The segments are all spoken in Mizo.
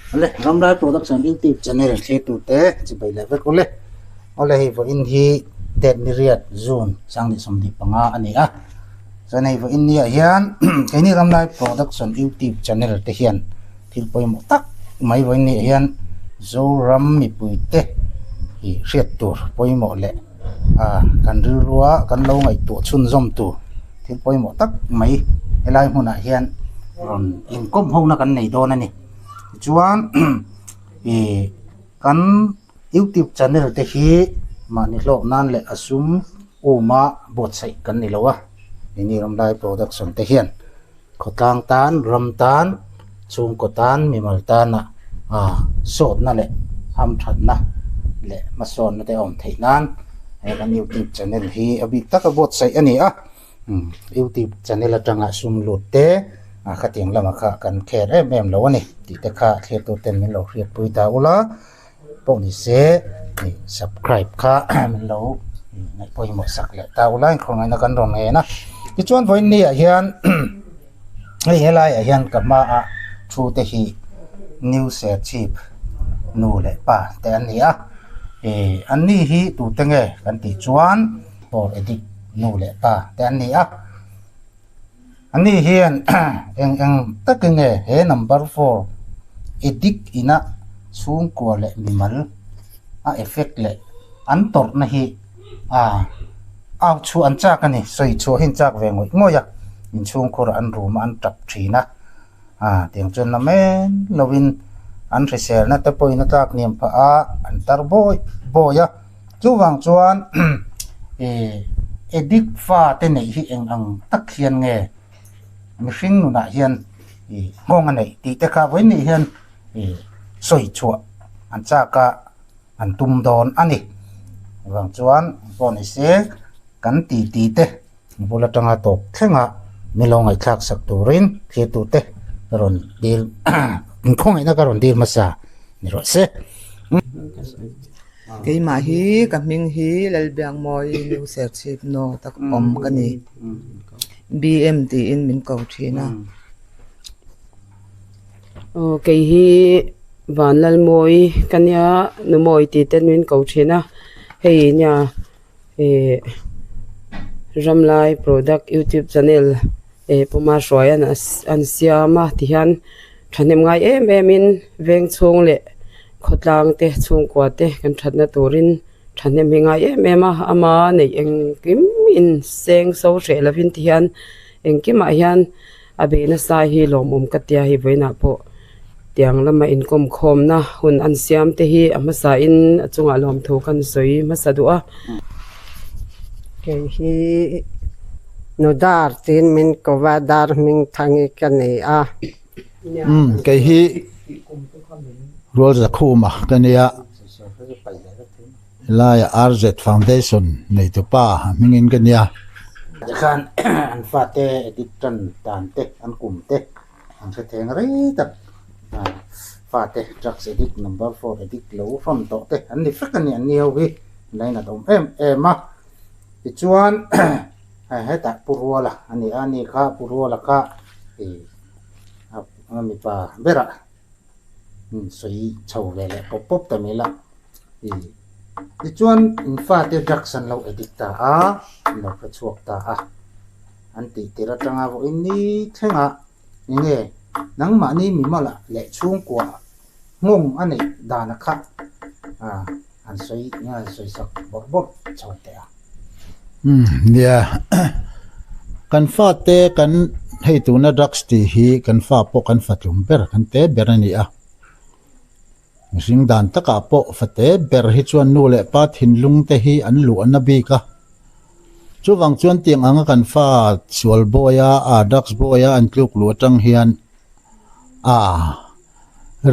Awle Ramlai Production YouTube channel thlir tute chibai leh vek awle. Awle hei vawiin hi date ni riat June 2025 a ni a. Chuan hei vawiin ni ah hian keini Ramlai Production YouTube channel te hian thil pawimawh tak mai vawiin ni ah hian Zoram mipui te ih hriat tur pawimawh leh ah kan rilrua kan lo ngaihtuah chhunzawm tur thil pawimawh tak mai helai hmunah hian rawn inkawm ho na kan nei dawn a ni tichuan ih kan youtube channel te hi mahni hlawk nan leh a sum uma buatsaih kan ni lo a keini ramlai production te hian khawtlang tan ram tan chhungkaw tan mimal tana ah sawtna leh hamthatna leh hmasawnna te a awm theih nan he kan youtube channel hi a bik taka buatsaih a ni a youtube channel atanga sum lut te ah khatiang lamah kha kan kher em em lo a ni tih te kha thlir tur ten min lo hriatpui ta ula pawh ni se ih subscribe kha min lo ngaih pawimawh sak leh ta ula inkhawngaihna kan rawn ngen a tichuan vawiin ni ah hian hei helaiah hian ka hmaah thu te hi new serchhip nu leh pa te an ni a ih an ni hi tute nge kan tih chuan for addict nu leh pa te an ni a. Ani hian eng eng takin nge he number four addict ina chhungkua leh mimal a effect leh an tawrhna hi ah au chhuah an chak a ni sawi chhuah hi an chak ve ngawih ngawih a inchhungkhur ah an room a an tap thin a ah tiang chuan la men lovin an hriselna te pawhin a tlak hniam phah a an tar bawi bawi a. Chuvang chuan ih addict fa te neih hi eng ang tak hian nge mihring nunah hian ih nghawng a neih tih te kha vawiin nih hian ih sawi chhuah an chak a an tum dawn a ni. Chuvang chuan pawh ni se kan ti ti te bul atanga tawp thleng a min lo ngaihthlak sak turin thlir tute ka rawn dil inkhawngaihna ka rawn dil hmasa ni rawh se. Keimah hi ka hming hi Lalbiangmawi New Serchhip North a awm ka ni. BM tiin min ko thin a. Aw kei hi Vanlalmawi ka nia Numawi tih ten min ko thin a hei nia Ih Ramlai product youtube channel eh puma hruai an siam a tihian thahnem ngai em em in veng chhung leh khawtlang te chhungkua te kan thatna turin thahnem hi ngai em em a ama neih engkim in seng so hreh lovin tihian engkimah hian a bei nasa hi lawmawm ka tia hei vawiinah pawh tiang lama inkawm khawmna hun an siam te hi a hmasa in a chungah lawmthu kan sawi hmasa duh a. Kei hi nu dar tiin min ko va, dar hming thangi ka ni a. Umm kei hi Rualzakhuma ka nia. Helaiah RZ Foundation neitupa hmingin ka nia. Tikhan an fate edit tan dan te an kum te an hre theng rei tak fate drugs addict number four addict lo hrawn tawh te an ni vek a ni an ni ho hi lainat awm em em a tichuan hetah Pu Ruala a ni a ni kha Pu Ruala kha ih a mipa berah sawi chho ve leh pawp pawp ta mai la ih tichuan in fate drugs an lo addict ta a an lo hre chhuak ta a an tih tir atanga vawiin ni thleng ah eng nge nangmahni mimal ah leh chhungkua ah nghawng a neih dan a kha ah an sawi eng nge an sawi sak bawrh bawrh chho teh a. Umm nia kan fate kan hei tuna drugs tih hi kan fa pawh kan fa tlum ber kan te ber a ni a mihring dan takah pawh fa te ber hi chuan nu leh pa thinlung te hi an luh a na bik a chuvang chuan tiang anga kan fa sual bawi a ah drugs bawi a an tluk luh atang hian ah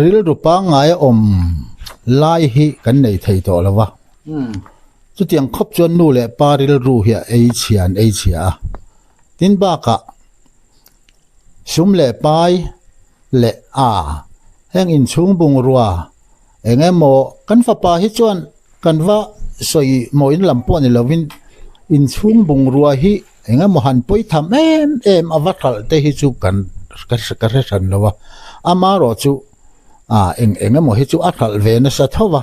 rilru pangngai a awm lai hi kan nei thei tawh lo va. Chutiang khawp chuan nu leh pa rilru hi a ei chhia an ei chhia a. Tin bakah sum leh pai leh a heng inchhung bungrua eng emaw kan fapa hi chuan kan va sawi mawiin lam pawh ni lovin inchhung bungrua hi eng emaw han pawi tham em em a va hralh te hi chu kan ka hre hran lo a. Amaherawhchu. Ah eng eng emaw hi chu a hralh ve nasa tho va,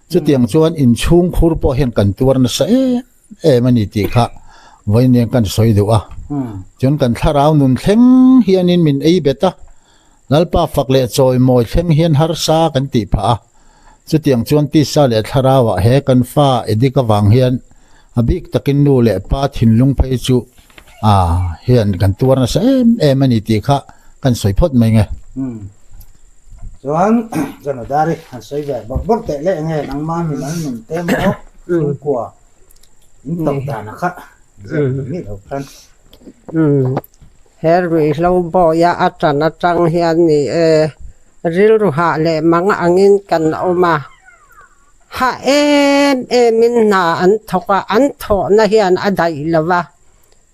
chutiang chuan inchhung khur pawh hian kan tuar nasa em em a ni tih kha vawiin kan sawi duh a. Chuan kan thlarau nun thleng hianin min ei bet a, Lalpa fak leh chawimawi thleng hian harsa kan tih phah a. Chutiang chuan tisa leh thlarauah he kan fa edik avang hian a bik takin nu leh pa thinlung phei chu ah hian kan tuar nasa em em a ni tih kha kan sawi phawt mai nge. Umm chuan Janodari han sawi ve bawrh bawrh teh leh enge nangma mimal nun te maw chhungkua in tawp dan a kha zep mi lo khan. Umm he ruihhlo bawia a tan atang hian ni e rilru hah leh mang angin kan awm a. Hah em emin hna an thawk a, an thawhna hian a daih lo va.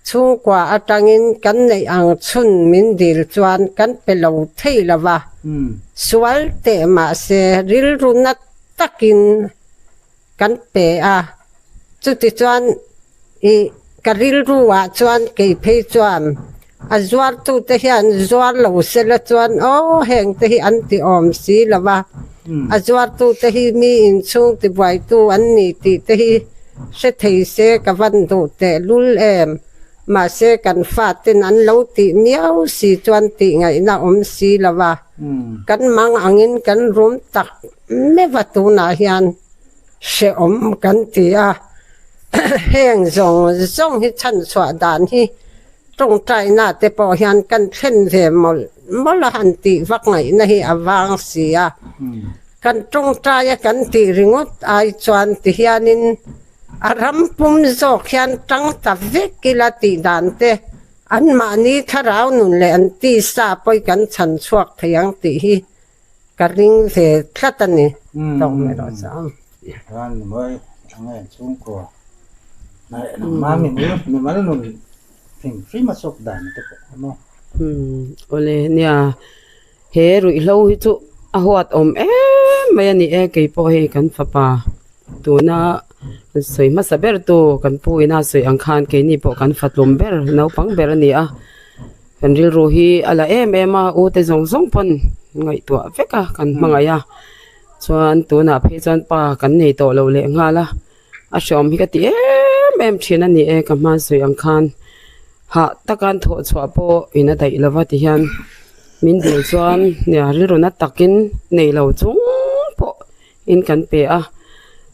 Chhungkua atangin kan neih ang chhun min dil chuan kan pe lo thei lo va. Sual teh mahse rilru na takin kan pe a. Chutichuan i ka rilru ah chuan kei phei chuan a zuartute hian zuar lo sela chuan aw heng te hi an ti awm si lo va, a zuartute hi mi inchhung tibuaitu an ni tih te hi hre thei se ka van duh teh lul em. Mahse kan faten an lo tih miau si chuan tih ngaihna awm si lo va, kan mang angin kan rum tak meuh a tunah hian. Hrehawm kan ti a, heng zawng zawng hi chhanchhuah dan hi tawngtaina te pawh hian kan thlen ve mawlh mawlh a han tih vak ngaihna hi a vang si a. Kan tawngtaia kan tih ringawt ai chuan ti hianin a ram pum zawk hian tang ta vek ila tih dan te anmahni thlarau nun leh an tisa pawi kan chhanchhuak thei ang tih hi Ka ring ve tlat a ni tawk mai rawh chu. Chuan ni mawi ang e chhungkua nangmah mimal nun hrim hrim a chawk dan te pawh a maw. Umm awle nia he ruihhlo hi chu a huat awm em mai a ni e keipawh hei kan fapa tuna sawi hmasa ber tu kan pu ina sawi ang khan keini pawh kan fatlum ber naupang ber a ni a. Kan rilru hi a la em em a, u te zawng zawng pawn ngaihtuah vek a kan hmangaih a, chuan tunah phei chuan pa kan nei tawh lo leh nghal a, a hreawm hi ka ti em em thin a ni e ka hma sawi ang khan hah taka an thawh chhuah pawh in a daih lova ti hian min dil chuan nia rilru na takin nei lo chung pawh in kan pe a,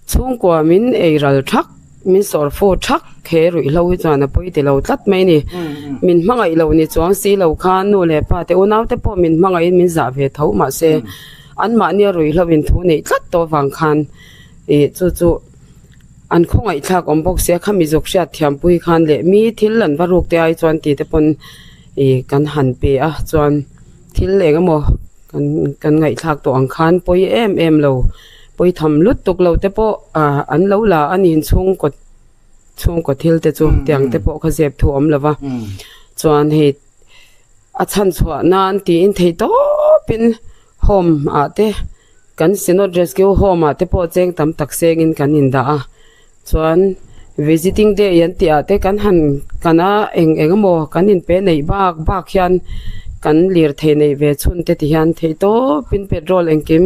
chhungkua min ei ral thak, min sawr fu thak he ruihhlo hi chuan a pawi ti lo tlat mai a ni. Min hmangaih lo ni chuang si lo khan nu leh pa te unau te pawh min hmangaihin min zah ve tho mahse anmahnia ruihhlo in thu neih tlat tawh avang khan ih chu chu an khawngaihthlak awm bawk sia khami zuk hriat thiampui khan leh mi thil an va ruk te ai chuan tih te pawn ih kan han pe a chuan thil eng emaw. Kan kan ngaihthlak tawh ang khan pawi em em lo, pawi tham lutuk lo te pawh ah an lo la a ni chhungkaw chhungkaw thil te chu tiang te pawh kha zep thu a awm lo va, chuan hei a chhan chhuah nan tiin thei tawpin home ah te kan Synod Rescue Home ah te pawh cheng tam tak sengin kan indah a. Chuan visiting day an tih ah te kan han kan a eng eng emaw kan inpe neih bak bak hian kan lirthei neih ve chhun te ti hian theih tawp in petrol engkim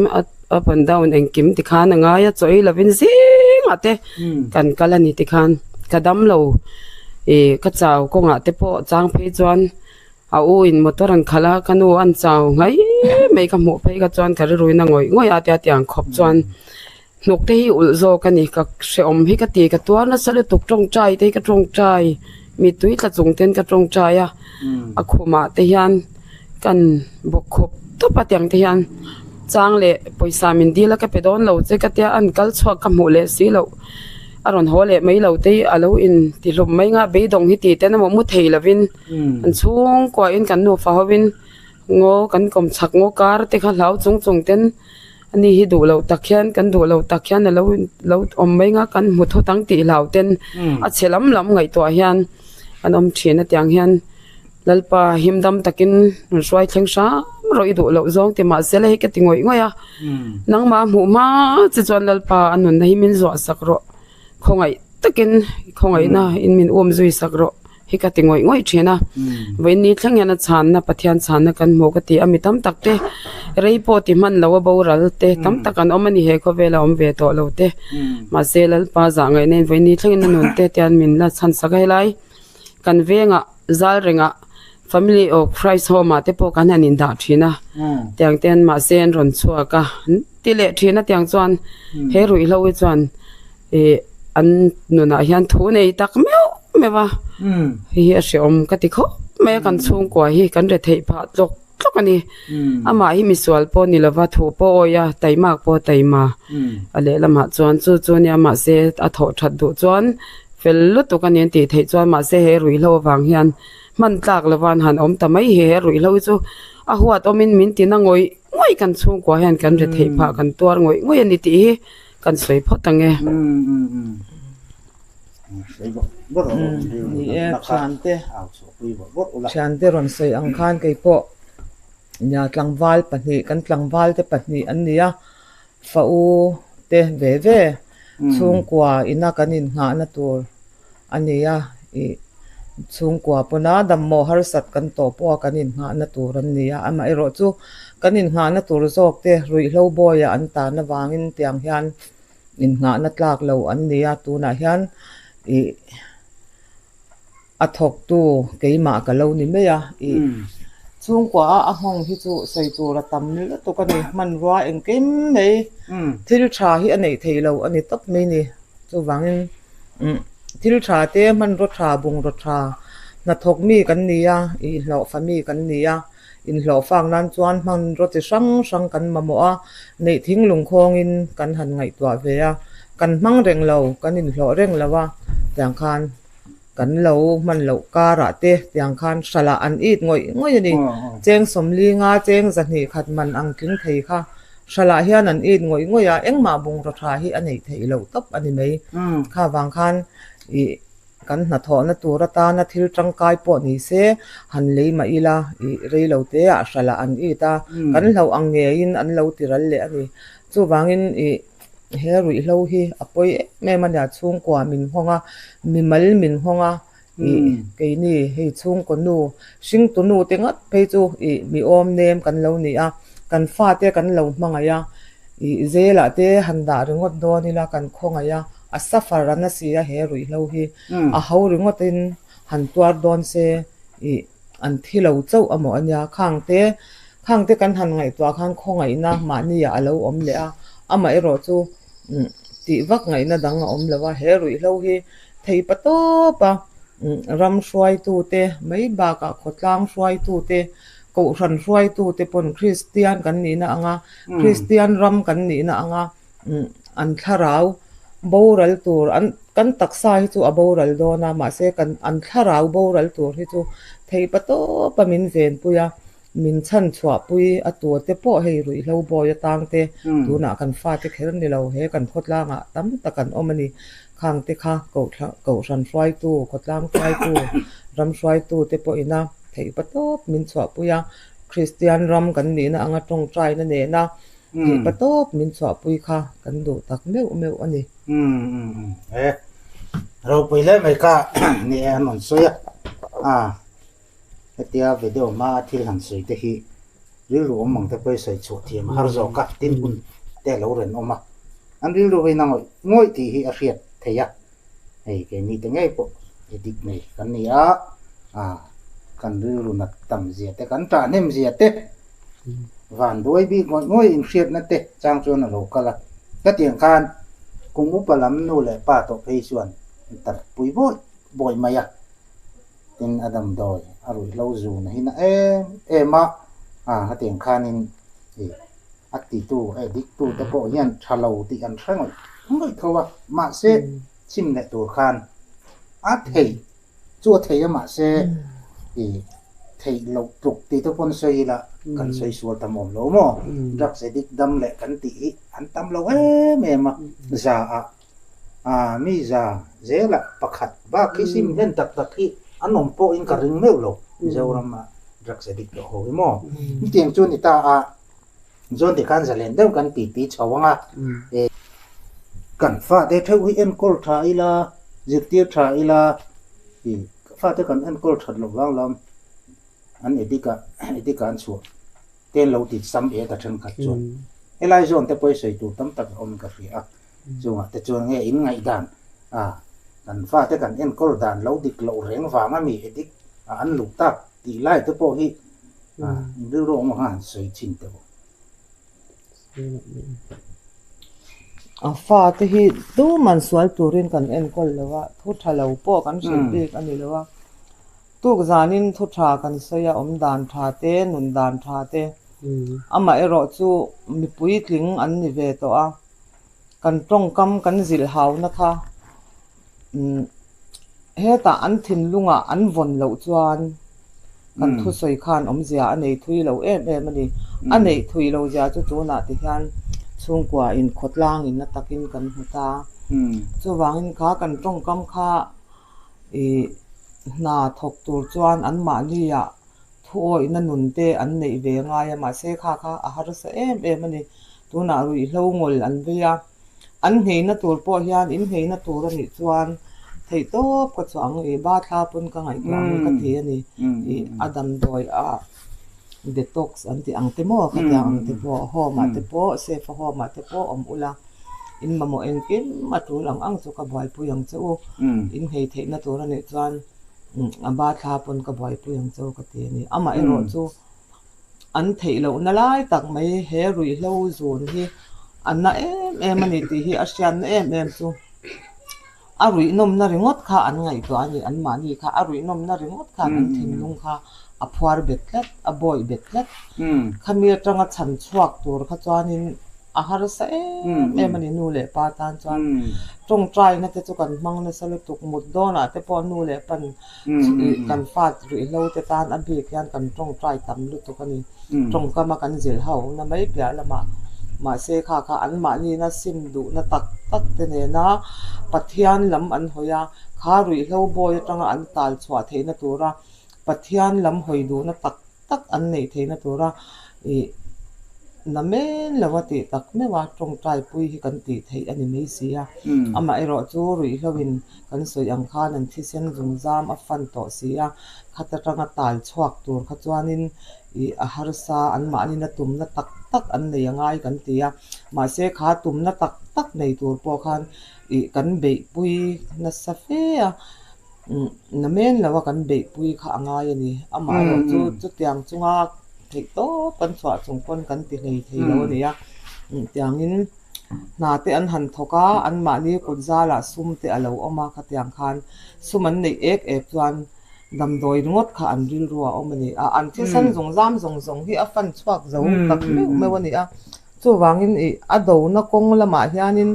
up and down engkim ti khan a ngai a chaw ei lovin zing ah te kan kal a ni ti khan ka dam lo ih ka chau kawngah te pawh chang phei chuan a u in motor an khalh a ka nu an chau ngai mai ka hmuh phei kha chuan ka rilruin a ngawih ngawih a tia tiang khawp chuan. Hnuk te hi ulh zawk a ni, ka hrehawm hi ka ti, ka tuar nasa lutuk tawngtai te hi ka tawngtai, mittui tla chung ten ka tawngtai a, a khumah te hian kan bawk khawp tawp a tiang te hian chang leh pawisa min dil a ka pe dawn lo che ka tia an kal chhuak ka hmuh leh si loh a rawn haw leh mai lo te hi a lo in ti hlum mai nga beidawng hi ti ten emaw mu thei lovin an chhungkua in kan nufa hovin ngaw kan kawm chhak ngaw kar te kha hlau chung chung ten. Ani hi duh loh tak hian kan duh loh tak hian a lo lo awm mai ang a kan hmu thawt ang tih hlau ten a chhe lam lam ngaihtuah hian an awm thin a tiang hian Lalpa him dam takin rawn hruai thleng hram rawh i duh loh zawng ti mahse la hei ka ti ngawih ngawih a nangmah hmuh hma che chuan Lalpa a nunna hi min zuah sak rawh khawngaih takin khawngaihna in min um zui sak rawh. hi ka ti ngawih ngawih thin a. Vawiin ni thleng hian a chhanna Pathian chhanna kan hmu ka ti a, mi tam tak te rei pawh ti hman lo a boral te tam tak an awm a ni he khawvela awm ve tawh lo te. Mahse Lalpa zah ngaihna in vawiin ni thlengin a nun te tian min la chhan sak a helai kan vengah zal rengah Family of Christ Home ah te pawh kan han indah thin a tiang te an mahse an rawn chhuak a an ti leh thin a tiang chuan he ruihhlo hi chuan ih an nunah hian thu nei tak meuh meuh a hei hi a hrehawm ka ti khawp mai a kan chhungkua hi kan retheih phah tlawk tlawk a ni amah hi misual pawh ni lova thu pawh a awih a taimak pawh a taima a lehlamah chuan chu chu ania mahse a thawh that duh chuan fel lutuk a ni an tih theih chuan mahse he ruihhlo avang hian hman tlak lova an han awm ta mai hi he ruihhlo hi chu a huat awmin min tina ngawih ngawih kan chhungkua hian kan retheih phah kan tuar ngawih ngawih a ni tih hi kan sawi phawt ang e. Ni e, thiante thiante rawn sawi ang khan kei pawh nia tlangval pahnih kan tlangval te pahnih an ni a, fa u te ve ve chhungkua ina kan innghahna tur a ni a, ih chhungkua pawna dammaw harsat kan tawh pawha kan innghahna tur an ni a, amaherawh chu kan innghahna tur zawk te ruihhlo bawiah an tan avangin tiang hian innghahna tlak lo an ni a, tunah hian ih a thawktu keimah ka lo ni mai a, ih chhungkua a a nghawng hi chu sawi tur a tam lutuk a ni, hmanrua engkim mai thil tha hi a neih theih loh a ni tawp mai ni, chuvangin thil tha te hmanraw tha bungraw tha hnathawk mi kan ni a, ih hlawhfa mi kan ni a, inhlawh fak nan chuan hmanraw chi hrang hrang kan mamawh a, neih thing lungkhawngin kan han ngaihtuah ve a, kan hmang reng lo, kan inhlawh reng lo a, tiang khan kan lo hman loh karah te tiang khan hralah an it ngawih ngawih a ni. Cheng sawmli nga cheng zahnih khat man ang tling thei kha hralah hian an it ngawih ngawih a, engmah bungraw tha hi a neih theih loh tawp a ni mai. Kha vang khan ih kan hnathawhna tur atana thil tangkai pawh ni se han lei mah ila ih rei lo te ah hralah an it a, kan hlauh ang ngeiin an lo ti ral leh a ni. Chuvangin ih. He ruihhlo hi a pawi em em a nia, chhungkua min nghawng a, mimal min nghawng a, ih keini hei chhungkaw nu, hringtu nu te ngat phei chu ih mi awm nem kan lo ni a, kan fate kan lo hmangaih a, ih zelah te han dah ringawt dawn ila kan khawngaih a, a suffer a na si a he ruihhlo hi, a ho ringawtin han tuar dawn se ih. An thi lo chauh a maw a nia, khangte khangte kan han ngaihtuah khan khawngaihna mahniah a lo awm leh a, amaherawh chu tih vak ngaihna dang a awm lo a, he ruihhlo hi thei pa tawp a, ram hruaitute mai bakah khawtlang hruaitute, kohhran hruaitute pawn Kristian kan nihna anga Kristian ram kan nihna anga an thlarau boral tur an kan taksa hi chu a boral dawn a mahse kan an thlarau boral tur hi chu thei pa tawp a min venpui a min chhan chhuah pui a tur te pawh hei ruihhlo bawi atang te tunah kan fate kher ni lo he kan khawtlangah tam tak an awm a ni khang te kha kohhran hruaitu khawtlang hruaitu ram hruaitu te pawhin a thei pa tawp min chhuah pui a Kristian ram kan nihna anga tawngtaina nena Tih pa tawp min chhuahpui kha kan duh tak meuh meuh a ni. Umm e ropui hle mai kha ni e an rawn sawi a, a hetia video hma a thil han sawi te hi rilru awm ang te pawh i sawi chhuah thiam a har zawk a, tin hun te a lo rawn awm a, an rilru hi na ngawih ngawih tih hi a hriat theih a, hei keini te ngei pawh edit nei kan ni a, a kan rilru nat tam zia te kan tah hnem zia te. Van buai bik ngawih ngawih inhriatna te chang chuan a lo kal a, hetiang khan kum upa lam nu leh pa tawh phei chuan an tarpui bawi bawi mai a, tin a damdawi a ruihhlo zun a hina em em a, a hetiang khanin ih a titu addict tu te pawh hian tha lo tih an hre ngawih ngawih tho a, mahse chim leh tur khan a thei. Chu a thei a mahse i theih loh tluk tih te pawn sawi ila kan sawi sual tam awm lo maw? Drugs addict dam leh kan tih hi an tam lo em em a, za ah ah mi za zelah pakhat bak hi sim hlen tak tak hi an awm pawhin ka ring meuh lo Mizoram ah drugs addict tawh ho hi maw? Chutiang chu ni ta a Chuan tikhan zalen deuh kan ti ti chho ang a, kan fate theuh hi enkawl tha ila, zirtir tha ila, i Fate kan enkawl that loh vang lam an addict a, addict a an chhuah te an lo ti sam et a thenkhat chuan. Helai zawn te pawh hi sawi tur tam tak a awm in ka hria a, chungah te chuan nge in ngaihdan a kan fate kan enkawl dan lo dik loh reng vang a mi addict a an luh tak tih lai te pawh hi in rilru awm ang a han sawi chhin teh u. A fate hi tuman sual turin kan enkawl lo a, thu tha lo pawh kan hrilh bik a ni lo a. Tuk zanin thu tha kan sawi a, awm dan tha te, nun dan tha te. Amaherawh chu mipui tling an ni ve tawh a, kan tawngkam kan zilh hauna kha hetah an thinlungah an vawn loh chuan kan thusawi khan awmzia a nei thui lo em em a ni. A neih thui lo zia chu tunah ti hian chhungkua in khawtlang in na takin kan hmu ta. Chuvangin kha kan tawngkam kha ih hna thawk tur chuan anmahni ah thuawihna nun te an neih ve ngai a, mahse kha kha a harsa em em a ni. Tunah ruihhlo ngawl an vei a, an ngheina tur pawh hian in ngheina tur a nih chuan theihtawp ka chhuah ang i ba thla pawn ka ngaihtuah ang ka ti a ni. Ih a damdawi a detox an tih ang te maw khatiang ang te pawh home ah te pawh safe a home ah te pawh awm ula in mamawh engkim a tul ang ang chu ka buaipui ang che u. In nghei theihna tur a nih chuan. A ba thla pawn ka buaipui ang chu ka ti a ni. Amaherawh chu an theih lohna lai tak mai he ruihhlo zun hi a na em em a ni tih hi a hriatna em em chu a ruihnawmna ringawt kha an ngaihtuah a ni. Anmahni kha a ruihnawmna ringawt khan an thinlung kha a phuar bet tlat, a bawih bet tlat. Khami atanga chhan chhuak tur kha chuanin A harsa em em a ni nu leh pa tan chuan tawngtaina te chu kan hmang nasa lutuk mut dawnah te pawh nu leh pan kan fa ruihhlo te tan a bik hian kan tawngtai tam lutuk a ni tawngkama kan zilh ho na mai piah lamah mahse kha kha anmahni na sim duhna tak tak te nena Pathian lam an hawi a kha ruihhlo bawi atanga an tal chhuah theihna tura Pathian lam hawi duhna tak tak an neih theihna tura ih na men lo a tih tak meuh a, tawngtai pui hi kan tih theih a ni mai si a. Amaherawh chu ruihhlo in kan sawi ang khan an thisen zungzam a fan tawh si a, khat atanga tal chhuak tur kha chuanin ih a harsa anmahni na tumna tak tak an nei a ngai kan ti a, mahse kha tumna tak tak nei tur pawh khan ih kan beihpui nasa fe a. Na men lo a kan beihpui kha a ngai a ni. Amaherawh chu chutiang chunga theih tawp kan chhuah chung pawn kan ti hlei thei lo a ni a. Tiangin hna te an han thawk a, anmahni kut zalah sum te a lo awm a, khatiang khan sum an neih ek ek chuan damdawi ringawt kha an rilru a awm a ni a. An thisen zawng zam zawng zawng hi a fan chhuak zo tak meuh meuh a ni a. Chuvangin ih a dona kawng lamah hianin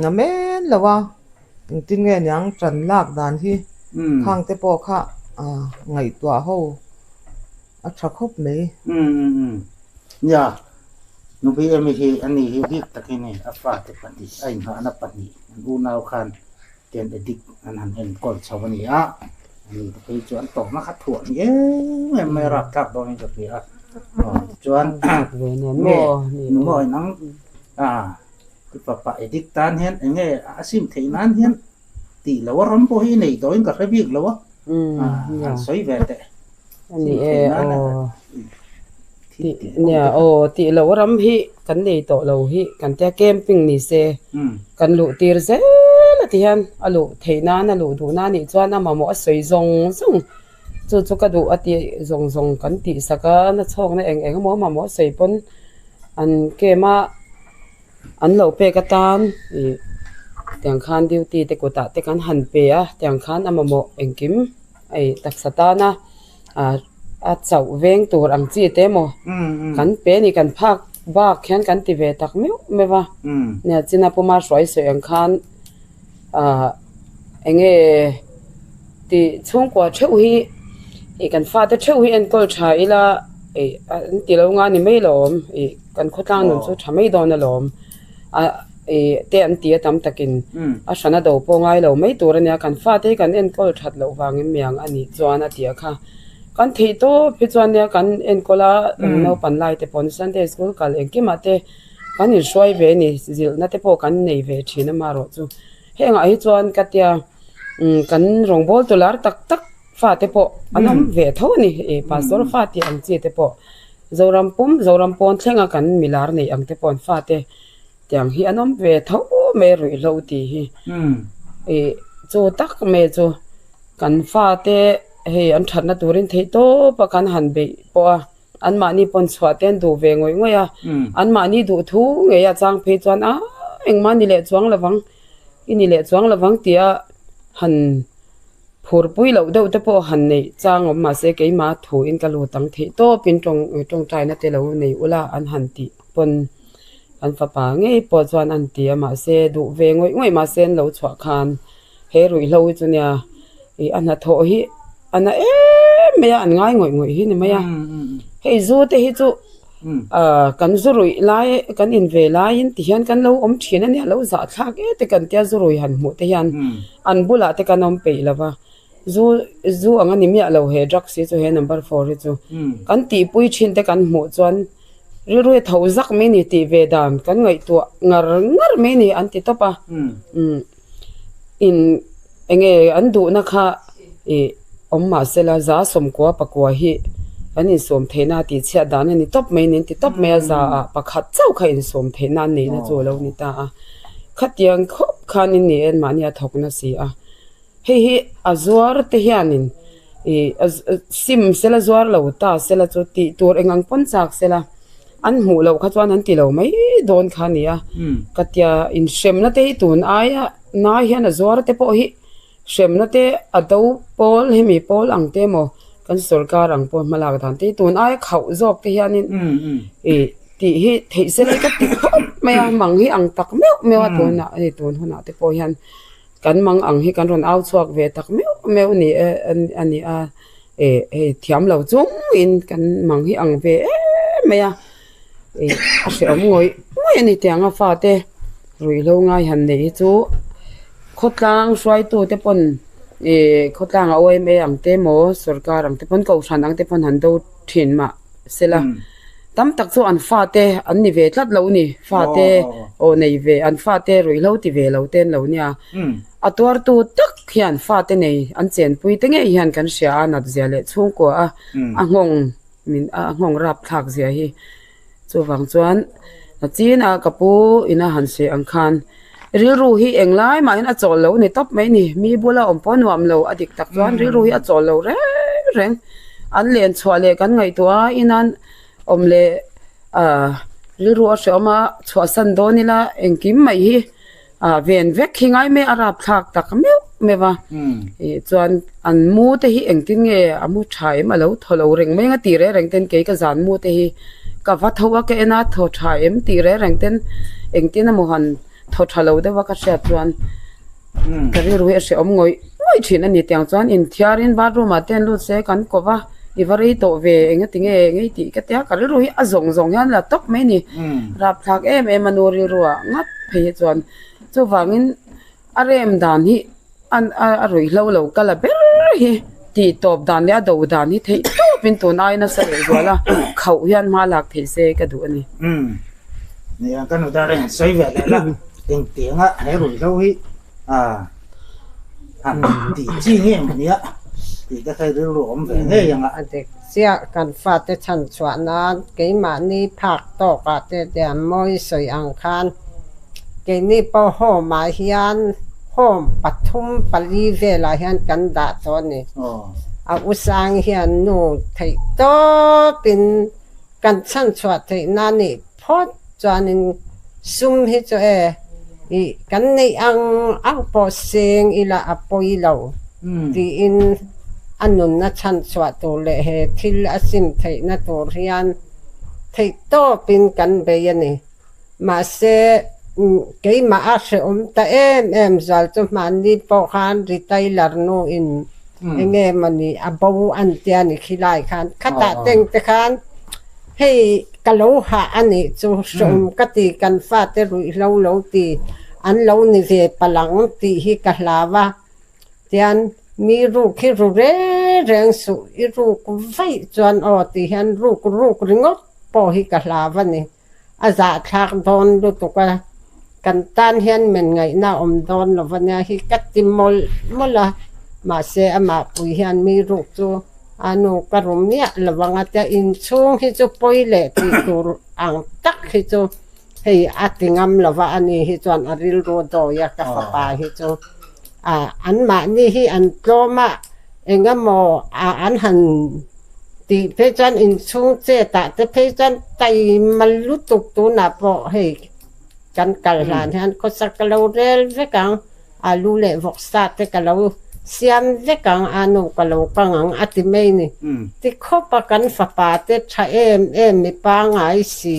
na men lo a. Engtin nge niang tan lak dan hi khang te pawh kha ngaihtuah ho a tha khawp mai. Nia, Nubi Amy hi a ni hi bik takin hei a fate pahnih a inghahna pahnih an unau khan ten addict an han enkawl chho a ni a, a ni te phei chu an tawhna kha thuah ni em em mai a rapthlak dawnin ka hria a, tichuan nge numawi nang a. Ti fapa addict tan hian eng nge a sim theih nan hian tih lo a ram pawh hi nei tawhin ka hre bik lo a, an sawi ve teh. Ani e aw nia aw tih loh ram hi kan nei tawh lo hi kan tia camping ni se kan luh tir zel a ti hian a luh theih nan a luh duh nan nih chuan a mamawh a sawi zawng zawng chu chu ka duh a tih zawng zawng kan tih sak a na chhawkna eng eng emaw a mamawh a sawi pawn an camp a. An lo pek atan ih tiang khan duty te kutah te kan han pe a tiang khan a mamawh engkim hei taksa tana ah a chauh veng tur ang chi te emaw kan pe a ni kan phak bak hian kan ti ve tak meuh meuh a nia china puma hruai sawi ang khan ah eng nge tih chhungkua theuh hi ih kan fate theuh hi enkawl tha ila ih an ti lo nga ni mai lawm ih. Kan khawtlang nun chu tha mai dawn alawm a ih te an ti a tam takin a hrana do pawh ngai lo mai tur a nia kan fate hi kan enkawl that loh vangin miang a nih chuan a ti a kha kan theih tawp hi chuan nia kan enkawl a naupan lai te pawh Sunday school kal engkimah te kan inhruai ve a ni zilhna te pawh kan nei ve thin amaherawh chu hengah hi chuan ka tia. Kan rawngbâwl tu lar tak tak fate pawh an awm ve tho a ni. Ih pastor fa tih ang chi te pawh Zoram pum Zoram pawn thlenga kan milar neih ang te pawh an fate tiang hi an awm ve tho mai a ruihhlo tih hi. Ih chu tak mai chu kan fate hei an thatna turin theih tawp a kan han beih pawh a. Anmahni pawn chhuah te an duh ve ngawih ngawih a, anmahni duh thu ngei a chang phei chuan a engmah ni leh chuang lovang, i ni leh chuang lovang tia han phurpui loh deuh te pawh han neih chang awm mahse keimah thuin ka lut ang theih tawpin tawng tawngtaina te lo nei ula an han tih pawn an fapa ngei pawh chuan an ti a mahse duh ve ngawih ngawih mahse an lo chhuah khan he ruihhlo hi chu nia ih a hnathawh hi a na em mai a an ngai ngawih ngawih hi ni mai a hei zu te hi chu ah kan zu ruih lai kan in ve laiin ti hian kan lo awm thin a nia lo zah thlak e te kan tia zu rui han hmuh te hian an bulah te kan awm peih lo va zu zu ang a ni miah lo he drugs hi chu he number four hi chu kan tihpui thin te kan hmuh chuan. Rilru hi tho zak mai ni tih ve dan kan ngaihtuah ngar ngar mai ni an ti tawp a. Umm in enge an duhna kha ih awm mah sela za sawmkua pakua hi kan insawm theihna tih chhiat dan a ni tawp mai ni an ti tawp mai a za ah pakhat chauh kha insawm theihna an neihna chu a lo ni ta a. Khatiang khawp khan in ni en mahni a thawk na si a. Hei hi a zuar te hianin ih sim sela zuar lo ta sela chu tih tur eng ang pawn chak sela an hmuh loh kha chuan an ti lo mai dawn kha a ni a ka tia inhremna te hi tun aia nai hian a zuar te pawh hi hremna te a do pawl hemi pawl ang te emaw kan sorkar ang pawh hma lak dan te hi tun aia khauh zawk te hianin ih tih hi theih sela ka ti khawp mai a mang hi ang tak meuh meuh a tunah hei tun hunah te pawh hian. Kan mang ang hi kan rawn au chhuak ve tak meuh meuh ni e a ni a, eh hei thiam lo chung in kan mang hi ang ve em mai a, eh a hrehawm ngawih ngawih a ni tiang a fate ruihhlo ngai han neih hi chu khawtlang hruaitu te pawn eh khawtlang a yma ang te emaw sorkar ang te pawn kohhran ang te pawn han do thin mah. Sela, tam tak chu an fate an ni ve tlat lo ni, fate aw nei ve, an fate ruihhlo ti ve lo te an lo nia. A tuartu tak hian fate nei an chenpui te ngei hian kan hria a nat zia leh chhungkua a a nghawng min a nghawng rap thlak zia hi. Chuvang chuan a chin a ka pu ina han sawi ang khan rilru hi englai mahin a chawl lo ni tawp mai ni. Mi bula awm pawh nuam lo a dik tak chuan rilru hi a chawl lo reng reng. An len chhuah leh kan ngaihtuah a inan awm leh ah rilru a hrehawm a chhuahsan dawn ila engkim mai hi ah ven vek hi ngai mai a rapthlak tak meuh meuh a. Ih chuan an mu te hi engtin nge a mu tha em a lo thaw lo reng mai ang a tih reng reng ten kei ka zan mu te hi ka va tho a ka en a thaw tha em tih reng reng ten engtin emaw han thaw tha lo deuh a ka hriat chuan ka rilru hi a hrehawm ngawih ngawih thin a ni tiang chuan inthiarin bathroom ah te an lut se kan kawp a i va rei tawh ve eng ati nge eng ei tih ka tia ka rilru hi a zawng zawng hian la tawp mai a ni rapthlak em em a nu rilru ah nghat phei hi chuan chuvangin A rem dan hi a ruihhlo lo kal a ber hi tih tawp dan leh a do dan hi theih tawpin tun ai nasa leh zual a khauh hian hma lak theih se ka duh a ni. Umm nia ka nu dar hian sawi ve leh la engtiang a he ruihhlo hi han tih chi nge maw nia tih te kha rilru awm ve ngei ang a. A dik chiah kan fate chhan chhuah nan keimahni phak tawkah te tiang mawi sawi ang khan Keini pawh home ah hian home pathum pali velah hian kan dah tawh a ni. A usang hian nu theih tawpin kan chhanchhuah theih na nih phawt chuanin sum hi chu e ih kan neih ang ang pawh seng ila a pawi lo tiin a nunna chhanchhuah tur leh he thil a sim theihna tur hian theih tawpin kan bei a ni. Mahse, keimah a hrehawm ta em em zual chu hmanni pawh khan retailer nu in enge mawni a bo an tia ni khilai khan khatah teng te khan hei ka lo hah a nih chu hrehawm ka ti kan fate ruihhlo lo ti an lo ni ve palang tih hi ka hlau a tian mi ruk hi ru reng reng suh i ruk vaih chuan aw tih hian ruk ruk ringawt pawh hi ka hlau a ni. A zahthlak dawn lutuk a, Kan tan hian men ngaihna a awm dawn lo va nia hi ka ti mawlh mawlh a, mahse amah pui hian mi ruk chu a nu ka ru miah lo ang a tia inchhung hi chu pawi leh tih tur ang tak hi chu hei a ti ngam lo va a ni hi chuan a rilru dawi a ka fapa hi chu a anmahni hi an tlawm a eng emaw a an han tih phei chuan inchhung chetah te phei chuan taima lutuk tunah pawh hei. Kan kal hlan hian khawsak ka lo rel vek ang, alu leh vawksa te ka lo siam vek ang, a nu ka lo kang ang a ti mai ni. Ti khawp a kan fapa te tha em em mi pangai si,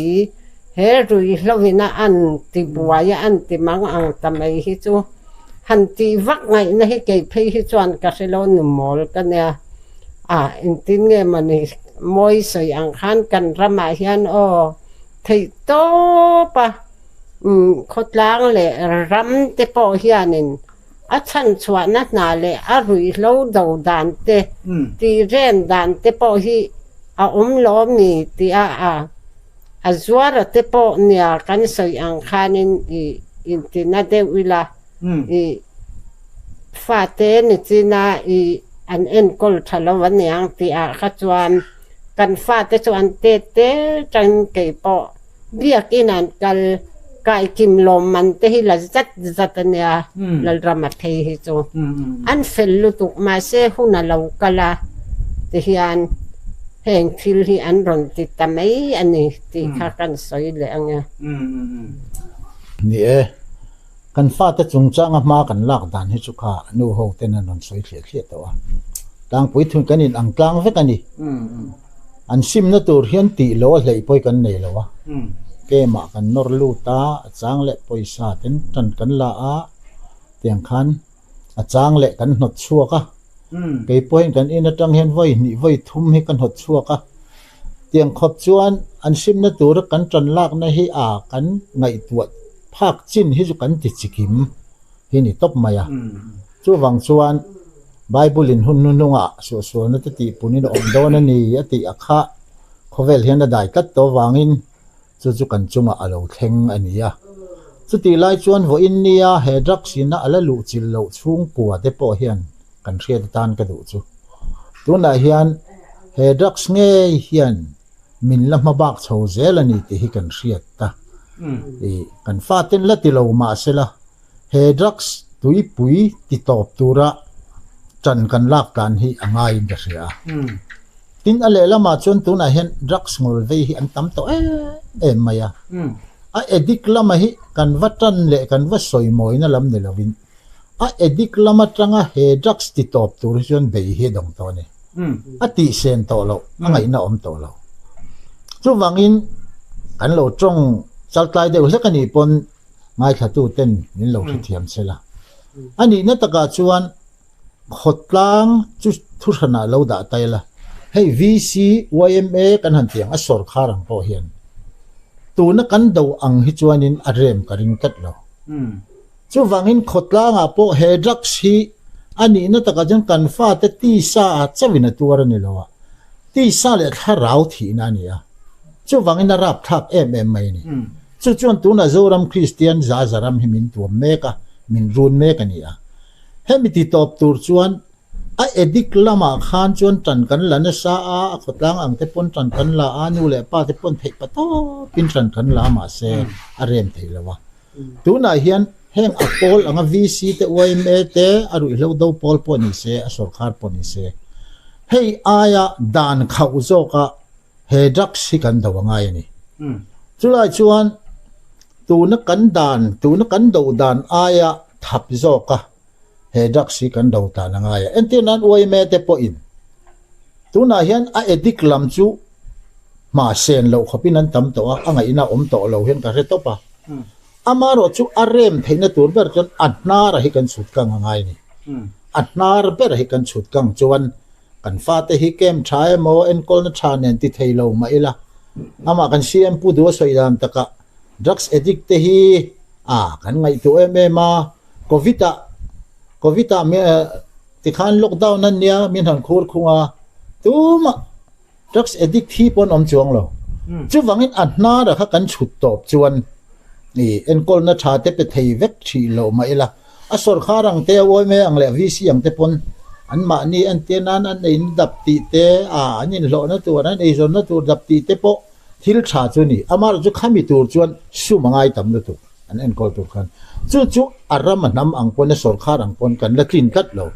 he ruihhlo in a an ti buai a an ti mang ang ta mai hi chu han tih vak ngaihna hi kei phei hi chuan ka hre lo nu mawl ka nia. A engtin nge mawni mawi sawi ang khan kan ramah hian aw. Theih tawp a, khawtlang leh ram te pawh hianin a chhanchhuahna hna leh a ruihhlo do dan te, tih ren dan te pawh hi a awm lo mi tia a a zuara te pawh nia kan sawi ang khanin i intina deuh ila i fate ni china i an enkawl tha lo aniang tihah kha chuan Kan fate chu an tet tel tangin kei pawh biakin an kal kaikim lawmman te hi la zat zat a nia Lalrama phei hi chu an fel lutuk mahse hun a lo kal a tihian heng thil hi an rawn ti ta mai a ni tih kha kan sawi leh ang e. Ni e, kan fate chungchanga hma kan lak dan hi chu kha nu ho ten an rawn sawi thliah thliah tawh a, tlangpui thun kan in ang tlang vek a ni. An simna tur hian tih lo a hleih pawi kan nei lo a, kemah kan nawr lut a, a chang leh pawisa ten tan kan la a, tiang khan a chang leh kan hnawt chhuak a, kei pawhin kan in atang hian vawi hnih vawi thum hi ka hnawt chhuak a, tiang khawp chuan an simna tura kan tan lakna hi a kan ngaihtuah phak chin hi chu kan ti chikim hi ni tawp mai a, chuvang chuan Bible in hun hnuhnungah suahsualna te tihpunin a awm dawn a ni a tih a kha khawvel hian a dai tlat tawh avangin Chu chu kan chungah a lo thleng a ni a. Chutih lai chuan vawiin nia he drugs ina a la luh chilh loh chhungkua te pawh hian kan hriat atan ka duh chu. Tunah hian he drugs ngei hian min la hma bak chho zel a ni tih hi kan hriat ta. Ih, kan faten la ti lo mahsela he drugs tuipui ti tawp tura ṭan kan lak tlan hi a ngaiin ka hria a. Tin, a lehlamah chuan tunah hian drugs ngawl vei hi an tam tawh em em mai a. A addict lama hi kan va tan leh kan va sawi mawina lam ni lovin a addict lam atanga he drugs ti tawp tur hi chuan bei hi a dawng tawh a ni. A tihsen tawh loh, a ngaihna awm tawh lo. Chuvangin kan lo tawng chaltlai deuh hlek a nih pawn ngaithlatu ten min lo hrethiam se la. A nihna takah chuan Khawtlang chu thuhranah lo dah ta ila, hei VC, yma kan han tih ang a sawrkhar ang pawh hian tuna kan do ang hi chuanin a rem ka ring tlat lo. Chuvangin khawtlangah pawh he drugs hi a nihna takah chuan kan fate tisa ah chauhin a tuar a ni lo a, tisa leh thlarau thihna a ni a, chuvangin a rapthlak em em mai a ni. Chu chuan tunah Zoram Kristian za za ram hi min tuam mek a, min run mek a ni a. Hemi ti tawp tur chuan a addict lamah khan chuan tan kan la nasa a, a khawtlang ang te pawn tan kan la a, nu leh pa te pawn theih pa tawpin tan kan la a mahse a rem thei lo a. Tunah hian heng a pawl anga VC te yma te a ruihhlo do pawl pawh ni se, a sawrkhar pawh ni se hei aia dan khauh zawka He drugs hi kan do a ngai a ni. Chulai chuan tuna kan dan, tuna kan do dan aia thap zawka he drugs hi kan do tan a ngai a. Entir nan yma te pawhin tunah hian a addict lam chu hma sen loh khawpin an tam tawh a, a ngaihna awm tawh lo hian ka hre tawp a. Amaherawh chu a rem theihna tur ber chuan a hnara hi kan chhut kang a ngai a ni. A hnar ber hi kan chhut kang chuan Kan fate hi camp tha emaw enkawlna tha nen ti thei lo mah ila, amah kan CM Pu Duha sawi dan takah drugs addict te hi a kan ngaihtuah em em a, Covid ah Covid ah tikhan lockdown a nia min han khur khung a, tumah drugs addict hi pawh an awm chuang lo. Chuvangin a hnara kha kan chhut tawp chuan. I enkawlna tha te pe thei vek thih loh mah ila, a sawrkhar ang te, a uaime ang leh VC ang te pawn anmahni entir nan an eina dap tih te, a an inhlawhna tur, an eizawnna tur dap tih te pawh thil tha chu a ni. Amaherawhchu khami tur chuan sum a ngai tam lutuk an enkawl tur khan. Chu chu a ram a hnam ang pawn, a sawrkhar ang pawn kan la tlin tlat lo.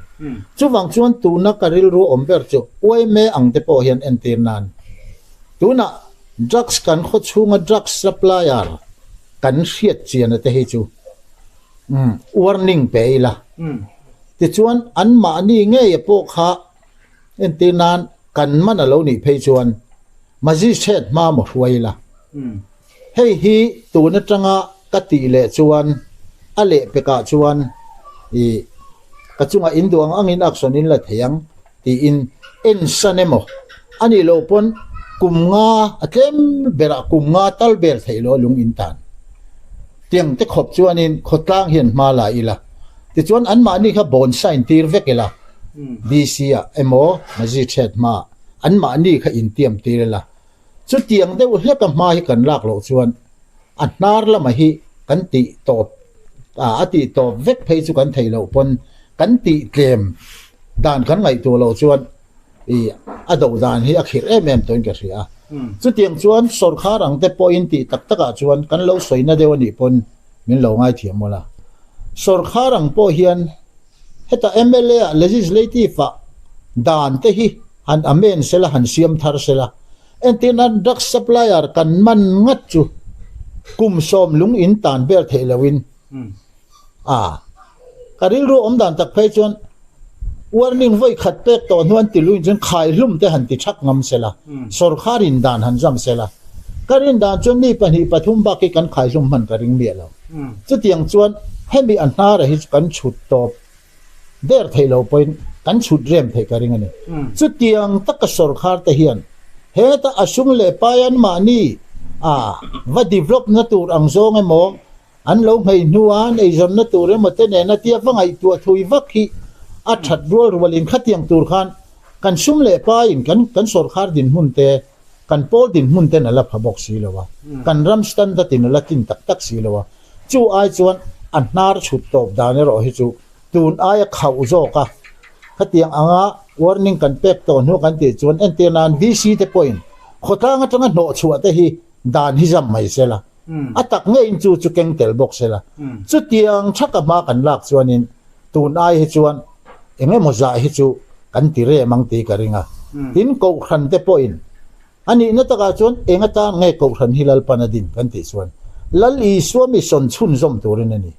Chuvang chuan tuna ka rilru awm ber chu uaime ang te pawh hian entir nan tunah Drugs kan khaw chhunga drugs supplier kan hriat chian a te hi chu warning pe ila. Tichuan anmahni ngei a pawh kha entir nan kan man a lo nih phei chuan magistrate hma maw hruai ila. Hei hi tun atanga ka tih leh chuan a lehpekah chuan ih ka chungah in duh ang angin action in la thei ang. Tiin en san emaw a nih loh pawn kum nga a tlem berah kum nga tal vel theih loh a lung in tan. Tiang te khawp chuanin khawtlang hian hma la ila, tichuan anmahni kha bawn sign tir vek ila, DC ah emaw Magistrate hmaah anmahni kha intiam tir ila, chutiang deuh hleka hma hi kan lak loh chuan a hnar lamah hi kan tih tawp a tih tawp vek phei chu kan theih loh pawn kan tih tlem dan kan ngaihtuah loh chuan ih a do dan hi a khirh em em tawhin ka hria a. Chutiang chuan sawrkhar ang te pawhin tih tak takah chuan kan lo sawina deuh a nih pawn min lo ngaithiam mawl a. Sawrkhar ang pawh hian heta mla ah legislative ah dan te hi han amend sela han siam thar sela Entirna drug supplier kan man ngat chu kum 60 in tan vel theih loin a ka rilru awm dan tak phei chuan warning vawi khat pek tawh hnu an ti luin chuan khaihlum te han ti thak ngam sela sawrkhar in dan han zam sela ka rin dan chuan mi pahnih pathum bak hi kan khaihlum hman ka ring miah lo chutiang chuan hemi a hnara hi chu kan chhut tawp Der theih lo pawhin kan chhut rem theih ka ring a ni. Chutiang taka sawrkhar te hian heta a sum leh pai an mahni a va develop na tur ang zawng emaw, an lo hmei hnua an eizawnna tur emaw te nena tia va ngaihtuah thui vak hi a that rual rualin khatiang tur khan kan sum leh paiin kan kan sawrkhar dinhmun te, kan pawl dinhmun ten a la pha bawk si lo a, kan ram standard in a la tlin tak tak si lo a. Chu ai chuan a hnar chhut tawp dan erawh hi chu tun aia khauh zawk a, khatiang anga warning kan pek tawh hnu kan tih chuan entir nan VC te pawhin khawtlang atanga hnawh chhuah te hi dan hi zam mai se la, a tak ngeiin chu chu keng tel bawk se la. Chutiang thaka hma kan lak chuanin tun ai hi chuan eng emaw zah hi chu kan ti rem ang tih ka ring a. Tin, Kohhran te pawhin A nihna takah chuan eng atan nge Kohhran hi Lalpan a din kan tih chuan Lal Isua mission chhunzawm turin a ni.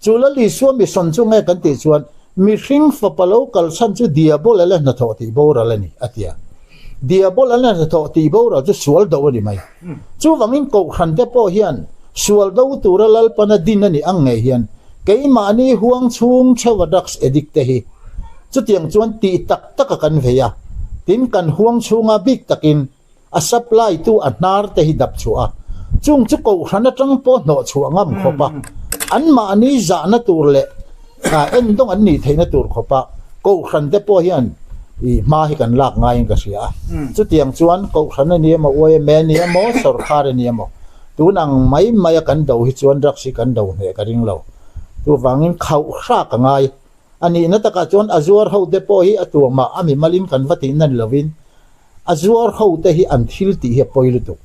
Chu Lal Isua mission chu nge kan tih chuan mihring fapa lo kalchhan chu Diabol a la hnathawh tih boral a ni a ti a. Diabol a la hnathawh tih boral chu sual do a ni mai. Chuvangin Kohhran te pawh hian sual do tura Lalpan a din a nih ang ngei hian keimahni huang chhung theuha drugs addict te hi Chutiang chuan tih tak taka kan vei a, tin kan huang chhunga bik takin a supply tu a hnar te hi dap chhuah a, chung chu kohhran atang pawh hnawh chhuah ngam khawp a, anmahni zahna tur leh endawng an nih theihna tur khawp a kohhran te pawh hian ih hma hi kan lak ngaiin ka hria a. Chutiang chuan kohhran a ni emaw, YMA a ni emaw, sawrkhar a ni emaw, tun ang mai mai a kan do hi chuan drugs hi kan do hneh ka ring lo. Chuvangin khauh hrak a ngai. A nihna takah chuan a zuar ho te pawh hi a tuamah a mimalin kan va tihna ni lovin a zuar ho te hi an thil tih hi a pawi lutuk.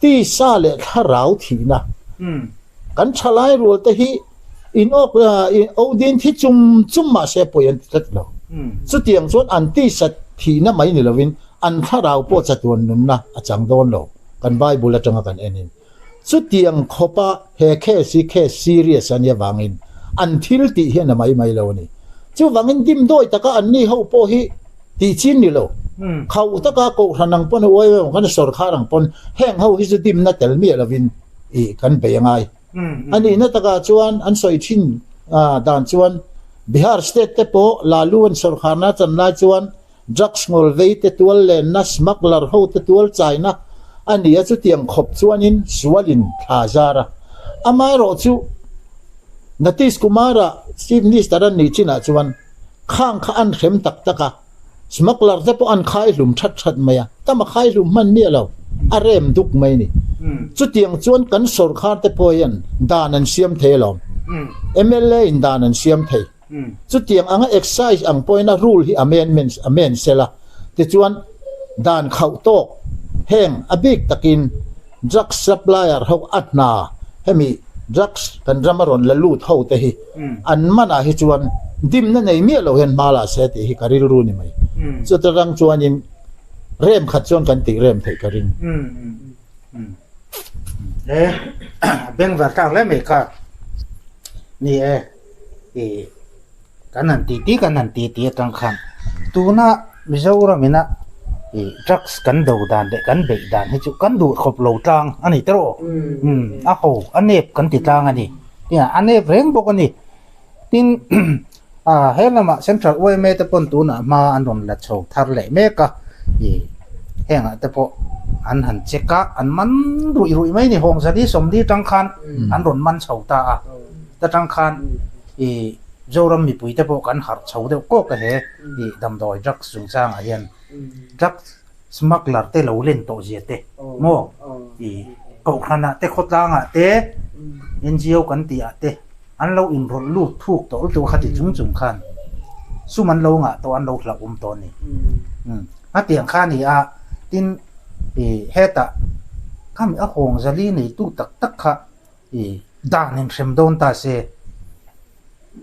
Tisa leh thlarau thihna kan thalai rual te hi in awk odin thi chum chum mahse pawi an ti tlat lo. Chutiang chuan an tisa thihna mai ni lovin an thlarau pawh chatuan nunna a chang dawn lo kan Bible atanga kan enin. Chutiang khawpa he case hi case serious a nia vangin an thil tih hian a mai mai lo a ni. Chuvangin dimdawi taka an ni ho pawh hi tih chin ni lo. Khauh taka kohhran ang pawn uai uai ang khan sawrkhar ang pawn heng ho hi chu dimna tel miah lovin ih kan bei a ngai. A nihna takah chuan an sawi thin dan chuan Bihar state te pawh Lalu an sawrkharna chan lai chuan Drugs ngawl vei te tual lenna, smuggler ho te tual chaina a ni a, chutiang khawp chuanin sualin thla zar a. Amaherawhchu, Nitish Kumar-a Chief Minister a nih chinah chuan khang kha an hrem tak tak a, Smuggler te pawh an khai hlum that that mai a, tam a khai hlum hman miah lo, a rem duk mai a ni. Chutiang chuan kan sawrkhar te pawh hian dan an siam thei alawm. Mla in dan an siam thei. Chutiang anga excise ang pawhin a rule hi amendment amend sela, tichuan dan khauh tawk heng a bik takin drugs supplier ho a hna hemi drugs kan rama rawn la lut ho te hi an manah hi chuan dimna nei miah lo hian hma la se tih hi ka rilru ni mai. Chuta rang chuanin rem khat chuan kan tih rem theih ka ring. E bengvar tlak hle mai kha ni e. I kan han ti ti kan han ti ti atang khan tuna Mizoram ina i drugs kan do dan leh kan beih dan hi chu kan duh khawp lo tlang a ni tawh umm a ho a nep kan ti tlang a ni nia a nep reng bawk a ni tin ah he lamah central yma te pawn tunah hma an rawn la chho thar leh mek a i hengah te pawh an han check a an man ruih ruih mai a ni hawngzali sawmli tang khan an rawn man chho ta a. Ta tang khan i Zoram mipui te pawh kan harh chho deuh kawk a he i damdawi drugs chungchang ah hian drugs smuggler te lo len tawh zia te maw i kohhran ah te khawtlang ah te NGO kan tih ah te an lo inrawlh lut thuk tawh lutuk a khati chung chung khan sum an lo ngah tawh an lo hlauh awm tawh a ni. A tiang kha a ni a tin i hetah khami a hawng zali neitu tak tak kha I dan in hrem dawn ta se.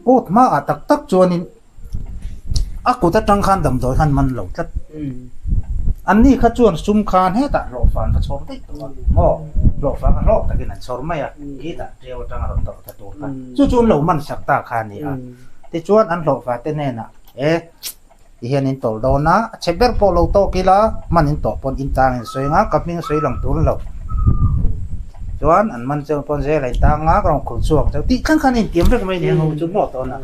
Court hmaah tak tak chuanin a kut atang khan damdawi khan man lo tlat. Anni kha chuan sum khan hetah hlawhfan va chhawr daih tawh a maw? Hlawhfan kha hlawk takin an chhawr mai a, hetah ṭeu atang a rawn tawrh ta tur kha. Chu chu an lo man sak ta kha a ni a. Tichuan an hlawhfa te hnenah e ti hian in tawlh dawn a, a chhe ber pawh lo tawk ila hman in tawh pawn in tang in sawi anga ka hming sawi lang tur lo chuan an man cheu pawn zel a in tang a ka rawn khul chhuak cheu tih thleng khan a intiam vek mai ni ang ho chu maw tawn a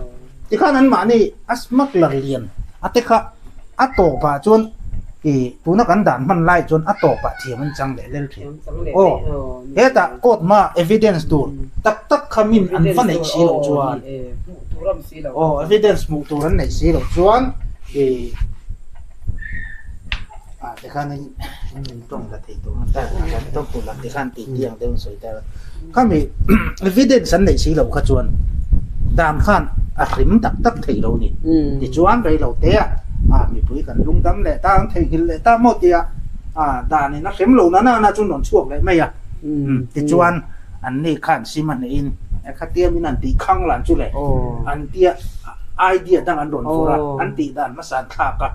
tikhan an mahni a smuggler lian a te kha a tawpah chuan ih tuna kan dan hman lai chuan a tawpah thiam an chang leh lel thin aw hetah court hma evidence tur tak tak kha min an va neih si loh chuan. Aw evidence hmuh tur an neih si loh chuan ih ah tikhan in min tawng la thei tur a kan tawng tur lam tikhan tih tih ang deuh in sawi ta khami evidence an neih si loh kha chuan dan khan a hrim tak tak thei lo ni tichuan rei lo te a ah mipui kan lungdam leh ta an theihnghilh leh ta maw tia ah dan in a hrem lo na na chu an rawn chhuak leh mai a tichuan An ni khan sim a hnehin khatia min an tih khang lan chu le an tia idea dang an rawn vur a, an tih dan hmasa an thlak a,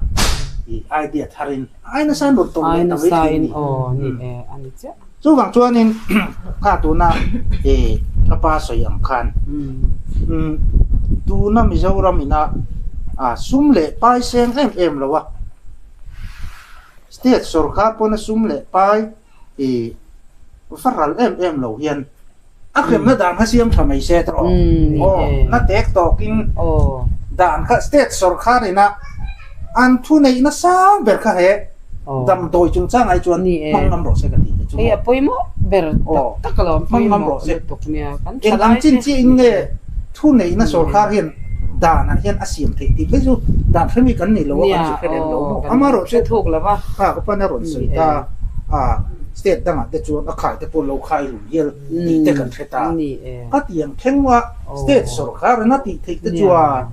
ih idea tharin ai nasa an rawn tawng leh ta mai thin a ni. Chuvang chuanin kha tuna ih ka pa sawi ang khan tuna Mizoram ina sum leh pai seng em em lo a, state sorkar pawna sum leh pai I va ral em em lo hian a hremna dan kha siam tha mai se tawh aw na tek tawkin dan kha state sorkar ina an thu neih nasa ber kha he damdawi chungchang ai chuan hmang ngam rawh se ka tih te chu hei a pawimawh ber tak tak alawm hmang ngam rawh se eng ang chin chiah in nge thu neihna sorkar hian danah hian a siam theih tih phei chu dan hremi kan nei lo a kan hre lem lo maw amaherawh chu thuk lo va kha ka pan a rawn sawi ta a state dangah te chuan a khai te pawh lo khai lum hial tih te kan hre ta a tiang thleng a state sorkar in a tih theih te chuan